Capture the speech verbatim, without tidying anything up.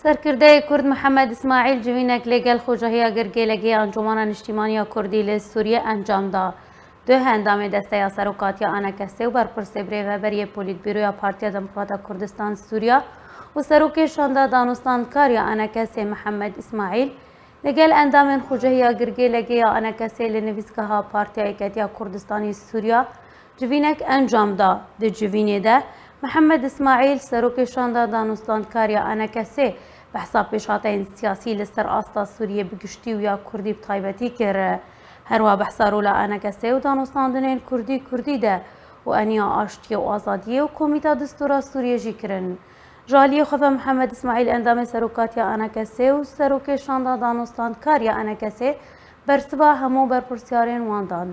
Serkirdeyê Kurd Mihemed Îsmaîl civînek li gel Xocehiya Girgêlegê ya Encûmana Niştîmaniya Kurdî li Sûriyê encam da. Duh endamê Desteya Serokatiya A N K S û berpirsê birêveberiyê Polîtbîroya Partiya Demokrata Kurdistan Sûriya û Serokê Şanda Danûstandkar ya A N K S Mihemed Îsmaîl li gel endamên Xocehiya Girgêlegê ya A N K S li nivîsgeha Partiya Yeketiya Kurdistanî Sûriya civînek encam da. Di civînê de Mihemed Îsmaîl, Serokê Şanda Danûstandkar ya A N K S, behsa pêşhateyên siyasî li ser asta Sûriyê bi giştî û ya Kurdî bi taybetî kir. Herwiha behsa rola A N K S û danûstandinên Kurdî Kurdî de û eniya aştiyê û azadiyê û Komîta Distûra Sûriyê jî kirin. Ji aliyê xwe ve Mihemed Îsmaîl, endamê Serokatiya A N K S û Serokê Şanda Danûstandkar ya A N K S, bersiva hemû berpirsyarên wan dan.